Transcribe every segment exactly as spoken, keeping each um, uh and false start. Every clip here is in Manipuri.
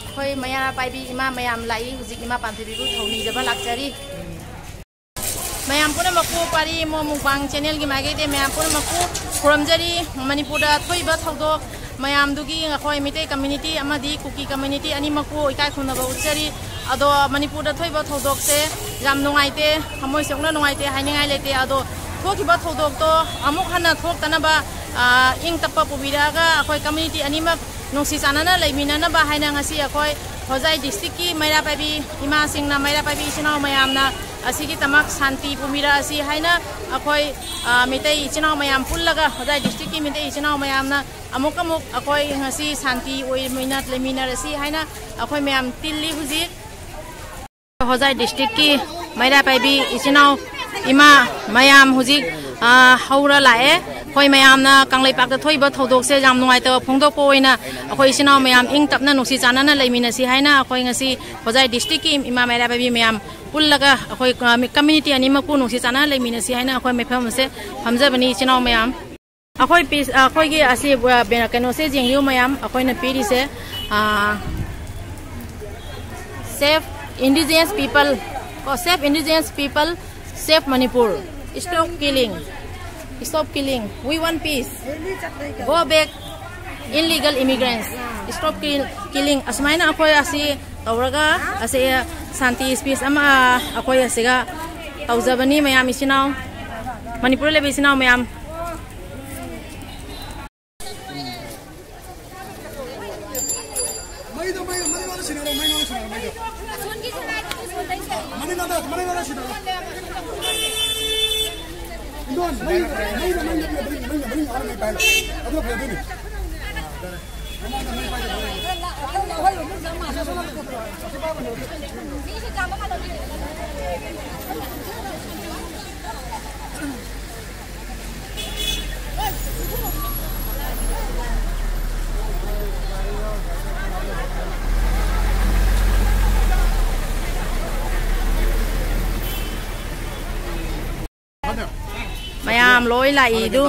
ꯑꯩꯈꯣꯏ ꯃꯩꯔꯥ ꯄꯥꯏꯕꯤ ꯏꯃꯥ ꯃꯌꯥꯝ ꯂꯥꯛꯏ꯫ ꯍꯧꯖꯤꯛ ꯏꯃꯥ ꯄꯥꯟꯊꯣꯏꯕꯤꯕꯨ ꯊꯧꯅꯤꯖꯕ ꯂꯥꯛꯆꯔꯤ꯫ ꯃꯌꯥꯝ ꯄꯨꯝꯅꯃꯛꯄꯨ ꯄꯥꯔꯤ ꯏꯃꯣ ꯃꯨꯛꯕꯥꯡ ꯆꯦꯅꯦꯜꯒꯤ ꯃꯥꯏꯀꯩꯗꯒꯤ ꯃꯌꯥꯝ ꯄꯨꯝꯅꯃꯛꯄꯨ ꯈꯨꯔꯨꯝꯖꯔꯤ꯫ ꯃꯅꯤꯄꯨꯔꯗ ꯊꯣꯛꯏꯕ ꯊꯧꯗꯣꯛ ꯃꯌꯥꯝꯗꯨꯒꯤ ꯑꯩꯈꯣꯏ ꯃꯤꯇꯩ ꯀꯝꯃ꯭ꯌꯨꯅꯤꯇꯤ ꯑꯃꯗꯤ ꯀꯨꯀꯤ ꯀꯝꯃ꯭ꯌꯨꯅꯤꯇꯤ ꯑꯅꯤꯃꯛꯄꯨ ꯏꯀꯥꯏ ꯈꯨꯝꯅꯕ ꯎꯠꯆꯔꯤ꯫ ꯑꯗꯣ ꯃꯅꯤꯄꯨꯔꯗ ꯊꯣꯛꯏꯕ ꯊꯧꯗꯣꯛꯁꯦ ꯌꯥꯝ ꯅꯨꯡꯉꯥꯏꯇꯦ, ꯊꯃꯣꯏ ꯁꯣꯛꯅ ꯅꯨꯡꯉꯥꯏꯇꯦ ꯍꯥꯏꯅꯤꯡꯉꯥꯏ ꯂꯩꯇꯦ꯫ ꯑꯗꯣ ꯊꯣꯛꯈꯤꯕ ꯊꯧꯗꯣꯛꯇꯣ ꯑꯃꯨꯛ ꯍꯟꯅ ꯊꯣꯛꯇꯅꯕ, ꯑ, ꯏꯪ ꯇꯞꯄ ꯄꯨꯕꯤꯔꯛꯑꯒ ꯑꯩꯈꯣꯏ ꯀꯝꯃ꯭ꯌꯨꯅꯤꯇꯤ ꯑꯅꯤꯃꯛ ꯅꯨꯡꯁꯤ ꯆꯥꯟꯅꯅ ꯂꯩꯃꯤꯟꯅꯅꯕ ꯍꯥꯏꯅ ꯉꯁꯤ ꯑꯩꯈꯣꯏ ꯍꯣꯖꯥꯏ ꯗꯤꯁꯇ꯭ꯔꯤꯛꯀꯤ ꯃꯩꯔꯥ ꯄꯥꯏꯕꯤ ꯏꯃꯥꯁꯤꯡꯅ, ꯃꯩꯔꯥ ꯄꯥꯏꯕꯤ ꯏꯆꯤꯟ ꯏꯅꯥꯎ ꯃꯌꯥꯝꯅ ꯑꯁꯤꯒꯤꯗꯃꯛ ꯁꯥꯟꯇꯤ ꯄꯨꯕꯤꯔꯛꯑꯁꯤ ꯍꯥꯏꯅ ꯑꯩꯈꯣꯏ, ꯑ, ꯃꯩꯇꯩ ꯏꯆꯤꯟ ꯏꯅꯥꯎ ꯃꯌꯥꯝ ꯄꯨꯜꯂꯒ, ꯍꯣꯖꯥꯏ ꯗꯤꯁꯇ꯭ꯔꯤꯛꯀꯤ ꯃꯩꯇꯩ ꯏꯆꯤꯟ ꯏꯅꯥꯎ ꯃꯌꯥꯝꯅ ꯑꯃꯨꯛ ꯑꯃꯨꯛ ꯑꯩꯈꯣꯏ ꯉꯁꯤ ꯁꯥꯟꯇꯤ ꯑꯣꯏꯃꯤꯟꯅ ꯂꯩꯃꯤꯟꯅꯔꯁꯤ ꯍꯥꯏꯅ ꯑꯩꯈꯣꯏ ꯃꯌꯥꯝ ꯇꯤꯜꯂꯤ ꯍꯧꯖꯤꯛ꯫ ꯍꯣꯖꯥꯏ ꯗꯤꯁꯇ꯭ꯔꯤꯛꯀꯤ ꯃꯩꯔꯥ ꯄꯥꯏꯕꯤ ꯏꯆꯤꯟ ꯏꯅꯥꯎ ꯏꯃꯥ ꯃꯌꯥꯝ ꯍꯧꯖꯤꯛ, ꯑ, ꯍꯧꯔ ꯂꯥꯛꯑꯦ꯫ ꯑꯩꯈꯣꯏ ꯃꯌꯥꯝꯅ ꯀꯪꯂꯩꯄꯥꯛꯇ ꯊꯣꯛꯏꯕ ꯊꯧꯗꯣꯛꯁꯦ ꯌꯥꯝ ꯅꯨꯡꯉꯥꯏꯇꯕ ꯐꯣꯡꯗꯣꯛꯄ ꯑꯣꯏꯅ ꯑꯩꯈꯣꯏ ꯏꯆꯤꯟ ꯏꯅꯥꯎ ꯃꯌꯥꯝ ꯏꯪ ꯇꯞꯅ ꯅꯨꯡꯁꯤ ꯆꯥꯟꯅꯅ ꯂꯩꯃꯤꯟꯅꯁꯤ ꯍꯥꯏꯅ ꯑꯩꯈꯣꯏ ꯉꯁꯤ ꯍꯣꯖꯥꯏ ꯗꯤꯁꯇ꯭ꯔꯤꯛꯀꯤ ꯏꯃꯥ ꯃꯩꯔꯥ ꯄꯥꯏꯕꯤ ꯃꯌꯥꯝ ꯄꯨꯜꯂꯒ ꯑꯩꯈꯣꯏ, ꯑ, ꯀꯝꯃ꯭ꯌꯨꯅꯤꯇꯤ ꯑꯅꯤꯃꯛꯄꯨ ꯅꯨꯡꯁꯤ ꯆꯥꯟꯅꯅ ꯂꯩꯃꯤꯟꯅꯁꯤ ꯍꯥꯏꯅ ꯑꯩꯈꯣꯏ ꯃꯐꯝ ꯑꯁꯦ ꯐꯝꯖꯕꯅꯤ ꯏꯆꯤꯟ ꯏꯅꯥꯎ ꯃꯌꯥꯝ꯫ ꯑꯩꯈꯣꯏ ꯄꯤꯁ-, ꯑꯩꯈꯣꯏꯒꯤ ꯑꯁꯤ, ꯑ, ꯕꯦꯅ-, ꯀꯩꯅꯣꯁꯦ ꯌꯦꯡꯕꯤꯌꯨ ꯃꯌꯥꯝ, ꯑꯩꯈꯣꯏꯅ ꯄꯤꯔꯤꯁꯦ, ꯑ, Save Indigenous People, ꯀꯣ, Save Indigenous People, Save Manipur, Stop Killing, Stop Killing, We Want Peace, Go Back Illegal Immigrants, Stop Kill-, Killing, ꯑꯁꯨꯃꯥꯏꯅ ꯑꯩꯈꯣꯏ ꯑꯁꯤ ꯇꯧꯔꯒ ꯑꯁꯤ ꯁꯥꯟꯇꯤ ꯁ꯭ꯄꯤꯆ ꯑꯃ ꯑꯩꯈꯣꯏ ꯑꯁꯤꯒ ꯇꯧꯖꯕꯅꯤ ꯃꯌꯥꯝ ꯏꯆꯤꯟ ꯏꯅꯥꯎ, ꯃꯅꯤꯄꯨꯔꯗ ꯂꯩꯕ ꯏꯆꯤꯟ ꯏꯅꯥꯎ ꯃꯌꯥꯝ꯫ ꯃꯩꯗꯣ, ꯃꯩꯗꯣ, ꯃꯩ ꯉꯥꯜꯂ ꯁꯤꯟꯅꯔꯣ, ꯃꯩ ꯉꯥꯜꯂ ꯁꯤꯟꯅꯔꯣ, ꯃꯩꯗꯣ꯫ ꯃꯅꯤꯡꯂꯣꯝꯗ, ꯃꯅꯤꯡꯂꯣꯝꯗ ꯁꯤꯟꯅꯔꯣ꯫ ꯏꯟꯗꯣꯟ, ꯃꯩ, ꯃꯩꯗꯣ, ꯃꯩꯗꯣ, ꯃꯩꯗꯣ, ꯃꯩ ꯉꯥꯜꯂ ꯃꯩ ꯄꯥꯏꯍꯜꯂꯣ꯫ ꯑꯗꯨ ꯐꯖꯗꯣꯏꯅꯤ꯫ ꯃꯌꯥꯝ ꯂꯣꯏ ꯂꯥꯛꯏꯗꯨ꯫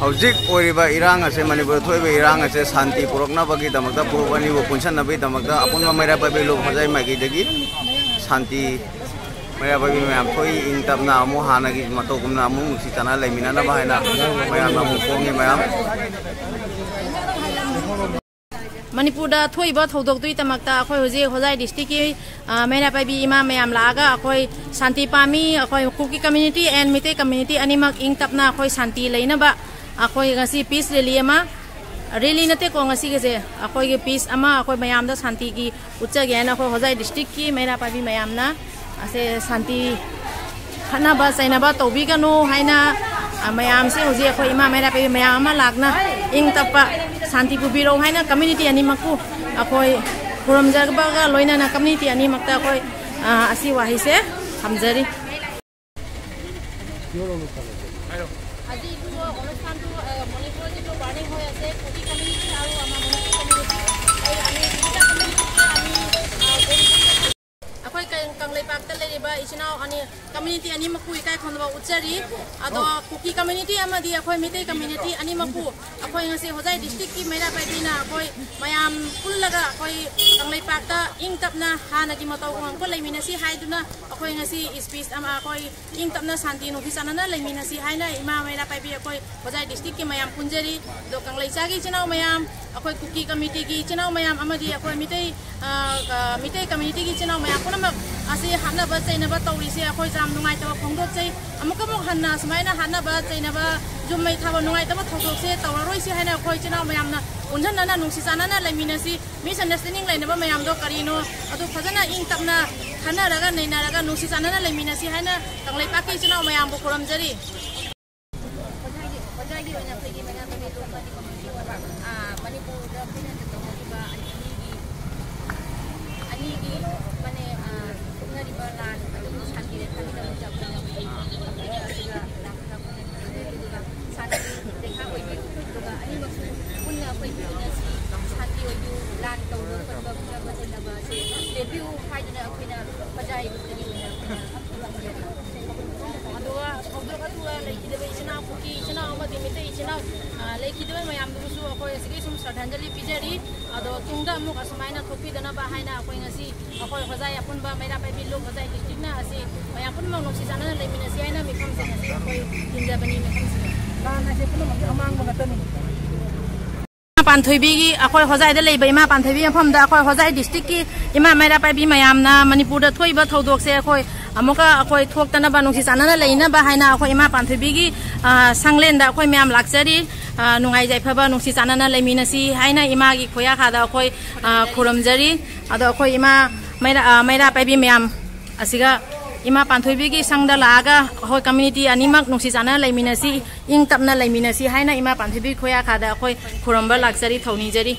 ꯍꯧꯖꯤꯛ ꯑꯣꯏꯔꯤꯕ ꯏꯔꯥꯡ ꯑꯁꯦ, ꯃꯅꯤꯄꯨꯔꯗ ꯊꯣꯛꯏꯕ ꯏꯔꯥꯡ ꯑꯁꯦ ꯁꯥꯟꯇꯤ ꯄꯨꯔꯛꯅꯕꯒꯤꯗꯃꯛꯇ, ꯐꯨꯔꯨꯞ ꯑꯅꯤꯕꯨ ꯄꯨꯟꯁꯤꯟꯅꯕꯒꯤꯗꯃꯛꯇ ꯑꯄꯨꯟꯕ ꯃꯩꯔꯥ ꯄꯥꯏꯕꯤ ꯂꯨꯞ ꯍꯣꯖꯥꯏ ꯃꯥꯏꯀꯩꯗꯒꯤ ꯁꯥꯟꯇꯤ, ꯃꯩꯔꯥ ꯄꯥꯏꯕꯤ ꯃꯌꯥꯝ ꯊꯣꯛꯏ, ꯏꯪ ꯇꯞꯅ ꯑꯃꯨꯛ ꯍꯥꯟꯅꯒꯤ ꯃꯇꯧꯒꯨꯝꯅ ꯑꯃꯨꯛ ꯅꯨꯡꯁꯤ ꯆꯥꯟꯅ ꯂꯩꯃꯤꯟꯅꯅꯕ ꯍꯥꯏꯅ ꯃꯌꯥꯝꯅ ꯑꯃꯨꯛ ꯐꯣꯡꯉꯤ꯫ ꯃꯌꯥꯝ ꯃꯅꯤꯄꯨꯔꯗ ꯊꯣꯛꯏꯕ ꯊꯧꯗꯣꯛꯇꯨꯒꯤꯗꯃꯛꯇ ꯑꯩꯈꯣꯏ ꯍꯧꯖꯤꯛ ꯍꯣꯖꯥꯏ ꯗꯤꯁꯇ꯭ꯔꯤꯛꯀꯤ, ꯑ, ꯃꯩꯔꯥ ꯄꯥꯏꯕꯤ ꯏꯃꯥ ꯃꯌꯥꯝ ꯂꯥꯛꯑꯒ ꯑꯩꯈꯣꯏ ꯁꯥꯟꯇꯤ ꯄꯥꯝꯃꯤ꯫ ꯑꯩꯈꯣꯏ ꯀꯨꯀꯤ ꯀꯝꯃ꯭ꯌꯨꯅꯤꯇꯤ and ꯃꯤꯇꯩ ꯀꯝꯃ꯭ꯌꯨꯅꯤꯇꯤ ꯑꯅꯤꯃꯛ ꯏꯪ ꯇꯞꯅ ꯑꯩꯈꯣꯏ ꯁꯥꯟꯇꯤ ꯂꯩꯅꯕ ꯑꯩꯈꯣꯏ ꯉꯁꯤ ꯄꯤꯁ ꯔꯦꯂꯤ ꯑꯃ, ꯔꯦꯂꯤ ꯅꯠꯇꯦꯀꯣ, ꯉꯁꯤꯒꯤꯁꯦ ꯑꯩꯈꯣꯏꯒꯤ ꯄꯤꯁ ꯑꯃ ꯑꯩꯈꯣꯏ ꯃꯌꯥꯝꯗ ꯁꯥꯟꯇꯤꯒꯤ ꯎꯠꯆꯒꯦ ꯍꯥꯏꯅ ꯑꯩꯈꯣꯏ ꯍꯣꯖꯥꯏ ꯗꯤꯁꯇ꯭ꯔꯤꯛꯀꯤ ꯃꯩꯔꯥ ꯄꯥꯏꯕꯤ ꯃꯌꯥꯝꯅ ꯑꯁꯦ ꯁꯥꯟꯇꯤ, ꯈꯠꯅꯕ ꯆꯩꯅꯕ ꯇꯧꯕꯤꯒꯅꯨ ꯍꯥꯏꯅ, ꯑ, ꯃꯌꯥꯝꯁꯦ ꯍꯧꯖꯤꯛ ꯑꯩꯈꯣꯏ ꯏꯃꯥ ꯃꯩꯔꯥ ꯄꯥꯏꯕꯤ ꯃꯌꯥꯝ ꯑꯃ ꯂꯥꯛꯅ ꯏꯪ ꯇꯞꯄ ꯁꯥꯟꯇꯤ ꯄꯨꯕꯤꯔꯛꯎ ꯍꯥꯏꯅ ꯀꯝꯃ꯭ꯌꯨꯅꯤꯇꯤ ꯑꯅꯤꯃꯛꯄꯨ ꯑꯩꯈꯣꯏ ꯈꯨꯔꯨꯝꯖꯕꯒ ꯂꯣꯏꯅꯅ ꯀꯝꯃ꯭ꯌꯨꯅꯤꯇꯤ ꯑꯅꯤꯃꯛꯇ ꯑꯩꯈꯣꯏ, ꯑ, ꯑꯁꯤ ꯋꯥꯍꯩꯁꯦ ꯊꯝꯖꯔꯤ꯫ আজি এইটো অনুষ্ঠানটো, আহ, মণিপুৰৰ যিটো বাৰ্ণিং হৈ আছে, কুকি কমিউনিটি আৰু আমাৰ মণিপুৰী কমিউনিটি, এই আমি দুটা কমিউনিটিকে আমি, আহ, গৈ-, ꯑꯩꯈꯣꯏ ꯀꯪ-, ꯀꯪꯂꯩꯄꯥꯛꯇ ꯂꯩꯔꯤꯕ ꯏꯆꯤꯟ ꯏꯅꯥꯎ ꯑꯅꯤ, ꯀꯝꯃ꯭ꯌꯨꯅꯤꯇꯤ ꯑꯅꯤꯃꯛꯄꯨ ꯏꯀꯥꯏ ꯈꯨꯝꯅꯕ ꯎꯠꯆꯔꯤ꯫ ꯑꯗꯣ ꯀꯨꯀꯤ ꯀꯝꯃ꯭ꯌꯨꯅꯤꯇꯤ ꯑꯃꯗꯤ ꯑꯩꯈꯣꯏ ꯃꯤꯇꯩ ꯀꯝꯃ꯭ꯌꯨꯅꯤꯇꯤ ꯑꯅꯤꯃꯛꯄꯨ ꯑꯩꯈꯣꯏ ꯉꯁꯤ ꯍꯣꯖꯥꯏ ꯗꯤꯁꯇ꯭ꯔꯤꯛꯀꯤ ꯃꯩꯔꯥ ꯄꯥꯏꯕꯤꯅ ꯑꯩꯈꯣꯏ ꯃꯌꯥꯝ ꯄꯨꯜꯂꯒ ꯑꯩꯈꯣꯏ ꯀꯪꯂꯩꯄꯥꯛꯇ ꯏꯪ ꯇꯞꯅ ꯍꯥꯟꯅꯒꯤ ꯃꯇꯧ ꯎꯃꯪꯄ ꯂꯩꯃꯤꯟꯅꯁꯤ ꯍꯥꯏꯗꯨꯅ ꯑꯩꯈꯣꯏ ꯉꯁꯤ ꯏꯁꯄꯤꯁ ꯑꯃ ꯑꯩꯈꯣꯏ ꯏꯪ ꯇꯞꯅ ꯁꯥꯟꯇꯤ ꯅꯨꯡꯁꯤ ꯆꯥꯟꯅꯅ ꯂꯩꯃꯤꯟꯅꯁꯤ ꯍꯥꯏꯅ ꯏꯃꯥ ꯃꯩꯔꯥ ꯄꯥꯏꯕꯤ ꯑꯩꯈꯣꯏ ꯍꯣꯖꯥꯏ ꯗꯤꯁꯇ꯭ꯔꯤꯛꯀꯤ ꯃꯌꯥꯝ ꯄꯨꯟꯖꯔꯤ꯫ ꯑꯗꯣ ꯀꯪꯂꯩꯆꯥꯒꯤ ꯏꯆꯤꯟ ꯏꯅꯥꯎ ꯃꯌꯥꯝ, ꯑꯩꯈꯣꯏ ꯀꯨꯀꯤ ꯀꯃꯤꯇꯤꯒꯤ ꯏꯆꯤꯟ ꯏꯅꯥꯎ ꯃꯌꯥꯝ ꯑꯃꯗꯤ ꯑꯩꯈꯣꯏ ꯃꯤꯇꯩ, ꯑ, ꯑ, ꯃꯤꯇꯩ ꯀꯝꯃ꯭ꯌꯨꯅꯤꯇꯤꯒꯤ ꯏꯆꯤꯟ ꯏꯅꯥꯎ ꯃꯌꯥꯝ ꯄꯨꯝꯅꯃꯛ ꯑꯁꯤ ꯍꯥꯠꯅꯕ ꯆꯩꯅꯕ ꯇꯧꯔꯤꯁꯦ ꯑꯩꯈꯣꯏ ꯌꯥꯝ ꯅꯨꯡꯉꯥꯏꯇꯕ ꯐꯣꯡꯗꯣꯛꯆꯩ꯫ ꯑꯃꯨꯛꯀꯃꯨꯛ ꯍꯟꯅ ꯑꯁꯨꯃꯥꯏꯅ ꯍꯥꯠꯅꯕ ꯆꯩꯅꯕ, ꯌꯨꯝ ꯃꯩ ꯊꯥꯕ ꯅꯨꯡꯉꯥꯏꯇꯕ ꯊꯧꯗꯣꯛꯁꯦ ꯇꯧꯔꯔꯣꯏꯁꯤ ꯍꯥꯏꯅ ꯑꯩꯈꯣꯏ ꯏꯆꯤꯟ ꯏꯅꯥꯎ ꯃꯌꯥꯝꯅ ꯄꯨꯟꯁꯤꯟꯅꯅ ꯅꯨꯡꯁꯤ ꯆꯥꯟꯅꯅ ꯂꯩꯃꯤꯟꯅꯁꯤ꯫ Misunderstanding ꯂꯩꯅꯕ ꯃꯌꯥꯝꯗꯣ ꯀꯔꯤꯅꯣ, ꯑꯗꯨ ꯐꯖꯅ ꯏꯪ ꯇꯞꯅ ꯈꯟꯅꯔꯒ ꯅꯩꯅꯔꯒ ꯅꯨꯡꯁꯤ ꯆꯥꯟꯅꯅ ꯂꯩꯃꯤꯟꯅꯁꯤ ꯍꯥꯏꯅ ꯀꯪꯂꯩꯄꯥꯛꯀꯤ ꯏꯆꯤꯟ ꯏꯅꯥꯎ ꯃꯌꯥꯝꯕꯨ ꯈꯨꯔꯨꯝꯖꯔꯤ꯫ ꯍꯣꯖꯥꯏꯒꯤ, ꯍꯣꯖꯥꯏꯒꯤ ꯑꯣꯏꯅ ꯑꯩꯈꯣꯏꯒꯤ ꯃꯩꯔꯥ ꯄꯥꯏꯕꯤ ꯂꯨꯞ ꯑꯃꯗꯤ ꯀꯝꯃ꯭ꯌꯨꯅꯤꯇꯤ ꯑꯣꯏꯕ, ꯑꯥ, ꯃꯅꯤꯄꯨꯔꯗ ꯑꯩꯈꯣꯏꯅ ꯇꯧꯅꯔꯤꯕ ꯑꯅꯤꯒꯤ, ꯑꯅꯤꯒꯤ, ꯃꯅꯦ, ꯑꯥ, ꯊꯣꯛꯅꯔꯤꯕ ꯂꯥꯟ ꯑꯗꯨꯒꯤ ꯁꯥꯟꯇꯤ ꯂꯩꯈꯥꯒꯤꯗꯃꯛꯇ ꯑꯩꯈꯣꯏꯅ, ꯑꯩꯈꯣꯏꯅ ꯑꯁꯤꯗ ꯂꯥꯛꯄꯗ ꯑꯩꯈꯣꯏꯅ ꯈꯪꯖꯩ꯫ ꯑꯗꯨꯒ ꯁꯥꯟꯇꯤ ꯂꯩꯈꯥ ꯑꯣꯏꯕꯤꯌꯨ, ꯑꯗꯨꯒ ꯑꯅꯤꯃꯛꯁꯨ ꯄꯨꯟꯅ ꯑꯩꯈꯣꯏ ꯃꯤꯑꯣꯏꯅ ꯁꯤ ꯁꯥꯟꯇꯤ ꯑꯣꯏꯕꯤꯌꯨ, ꯂꯥꯟ ꯇꯧꯕ ꯈꯣꯠꯄ ꯐꯨꯅꯕ ꯆꯩꯅꯕ ꯑꯁꯤ ꯂꯦꯞꯄꯤꯌꯨ ꯍꯥꯏꯗꯨꯅ ꯑꯩꯈꯣꯏꯅ ꯍꯣꯖꯥꯏ ꯂꯨꯞꯇꯒꯤ ꯑꯣꯏꯅ ꯑꯩꯈꯣꯏꯅ ꯊꯝꯖꯔꯤ꯫ ꯑꯗꯨꯒ ꯊꯧꯗꯣꯛ ꯑꯗꯨꯒ ꯂꯩꯈꯤꯗꯕ ꯏꯆꯤꯟ ꯏꯅꯥꯎ ꯀꯨꯀꯤ ꯏꯆꯤꯟ ꯏꯅꯥꯎ ꯑꯃꯗꯤ ꯃꯤꯇꯩ ꯑ, ꯂꯩꯈꯤꯗꯕ ꯃꯌꯥꯝꯗꯨꯕꯨꯁꯨ ꯑꯩꯈꯣꯏ ꯑꯁꯤꯒꯤ ꯁꯨꯝ ꯁ꯭ꯔꯗꯥꯟꯖꯂꯤ ꯄꯤꯖꯔꯤ꯫ ꯑꯗꯣ ꯇꯨꯡꯗ ꯑꯃꯨꯛ ꯑꯁꯨꯃꯥꯏꯅ ꯊꯣꯛꯄꯤꯗꯅꯕ ꯍꯥꯏꯅ ꯑꯩꯈꯣꯏ ꯉꯁꯤ ꯑꯩꯈꯣꯏ ꯍꯣꯖꯥꯏ ꯑꯄꯨꯟꯕ ꯃꯩꯔꯥ ꯄꯥꯏꯕꯤ ꯂꯨꯞ ꯍꯣꯖꯥꯏ ꯗꯤꯁꯇ꯭ꯔꯤꯛꯅ ꯑꯁꯤ ꯃꯌꯥꯝ ꯄꯨꯝꯅꯃꯛ ꯅꯨꯡꯁꯤ ꯆꯥꯟꯅꯅ ꯂꯩꯃꯤꯟꯅꯁꯤ ꯍꯥꯏꯅ ꯃꯤꯐꯝꯁꯦ ꯉꯁꯤ ꯑꯩꯈꯣꯏ ꯊꯤꯟꯖꯕꯅꯤ ꯃꯐꯝꯁꯤꯗ꯫ ꯂꯥꯟ ꯍꯥꯏꯁꯦ ꯄꯨꯝꯅꯃꯛꯀꯤ ꯑꯃꯥꯡꯕ ꯉꯥꯛꯇꯅꯤ꯫ ꯏꯃꯥ ꯄꯥꯟꯊꯣꯏꯕꯤꯒꯤ, ꯑꯩꯈꯣꯏ ꯍꯣꯖꯥꯏꯗ ꯂꯩꯕ ꯏꯃꯥ ꯄꯥꯟꯊꯣꯏꯕꯤ ꯃꯐꯝꯗ ꯑꯩꯈꯣꯏ ꯍꯣꯖꯥꯏ ꯗꯤꯁꯇ꯭ꯔꯤꯛꯀꯤ ꯏꯃꯥ ꯃꯩꯔꯥ ꯄꯥꯏꯕꯤ ꯃꯌꯥꯝꯅ ꯃꯅꯤꯄꯨꯔꯗ ꯊꯣꯛꯏꯕ ꯊꯧꯗꯣꯛꯁꯦ ꯑꯩꯈꯣꯏ ꯑꯃꯨꯛꯀ ꯑꯩꯈꯣꯏ ꯊꯣꯛꯇꯅꯕ, ꯅꯨꯡꯁꯤ ꯆꯥꯟꯅꯅ ꯂꯩꯅꯕ ꯍꯥꯏꯅ ꯑꯩꯈꯣꯏ ꯏꯃꯥ ꯄꯥꯟꯊꯣꯏꯕꯤꯒꯤ, ꯑ, ꯁꯪꯂꯦꯟꯗ ꯑꯩꯈꯣꯏ ꯃꯌꯥꯝ ꯂꯥꯛꯆꯔꯤ꯫ ꯑ, ꯅꯨꯡꯉꯥꯏ ꯌꯥꯏꯐꯕ ꯅꯨꯡꯁꯤ ꯆꯥꯟꯅꯅ ꯂꯩꯃꯤꯟꯅꯁꯤ ꯍꯥꯏꯅ ꯏꯃꯥꯒꯤ ꯈꯣꯌꯥꯈꯥꯗ ꯑꯩꯈꯣꯏ, ꯑ, ꯈꯨꯔꯨꯝꯖꯔꯤ꯫ ꯑꯗꯣ ꯑꯩꯈꯣꯏ ꯏꯃꯥ ꯃꯩꯔꯥ, ꯑ, ꯃꯩꯔꯥ ꯄꯥꯏꯕꯤ ꯃꯌꯥꯝ ꯑꯁꯤꯒ ꯏꯃꯥ ꯄꯥꯟꯊꯣꯏꯕꯤꯒꯤ ꯁꯪꯗ ꯂꯥꯛꯑꯒ ꯑꯩꯈꯣꯏ ꯀꯝꯃ꯭ꯌꯨꯅꯤꯇꯤ ꯑꯅꯤꯃꯛ ꯅꯨꯡꯁꯤ ꯆꯥꯟꯅꯅ ꯂꯩꯃꯤꯟꯅꯁꯤ, ꯏꯪ ꯇꯞꯅ ꯂꯩꯃꯤꯟꯅꯁꯤ ꯍꯥꯏꯅ ꯏꯃꯥ ꯄꯥꯟꯊꯣꯏꯕꯤ ꯈꯣꯌꯥꯈꯥꯗ ꯑꯩꯈꯣꯏ ꯈꯨꯔꯨꯝꯕ ꯂꯥꯛꯆꯔꯤ, ꯊꯧꯅꯤꯖꯔꯤ꯫